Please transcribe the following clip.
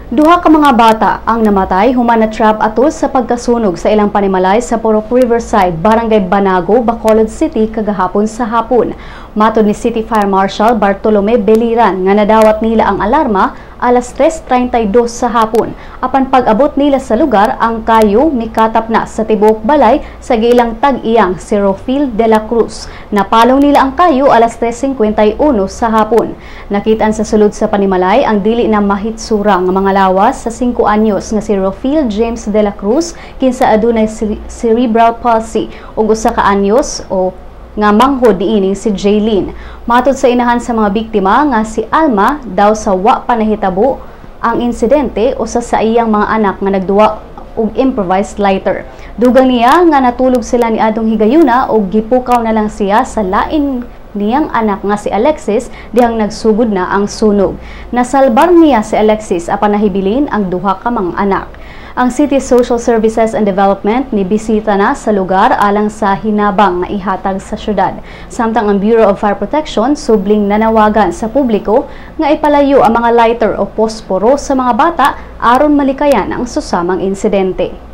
Duha ka mga bata ang namatay human na-trap atol sa pagkasunog sa ilang panimalay sa Purok Riverside, Barangay Banago, Bacolod City kagahapon sa hapon. Matod ni City Fire Marshal Bartolome Beliran nga nadawat nila ang alarma alas 3:32 sa hapon. Apan pag-abot nila sa lugar, ang kayo mikatap na sa tibuok balay sa giilang tag-iyang si Rofil de la Cruz. Napalong nila ang kayo alas 3:51 sa hapon. Nakitaan sa sulod sa panimalay ang dili na mahitsura nga mga lawas sa 5 anyos nga si Rofil James de la Cruz, kinsa adunay cerebral palsy, ug usa ka anyos o nga manghod niining si Jaylene. Matod sa inahan sa mga biktima nga si Alma, daw sa wa pa nahitabo ang insidente, usa sa iyang mga anak nga nagduwa og improvised lighter. Dugang niya nga natulog sila ni adong higayuna og gipukaw na lang siya sa lain niyang anak nga si Alexis dihang nagsugod na ang sunog. Nasalbar niya si Alexis apan nahibilin ang duha ka mga anak. Ang City Social Services and Development ni bisita na sa lugar alang sa hinabang nga ihatag sa syudad. Samtang ang Bureau of Fire Protection subling nanawagan sa publiko nga ipalayo ang mga lighter o posporo sa mga bata aron malikayan ang susamang insidente.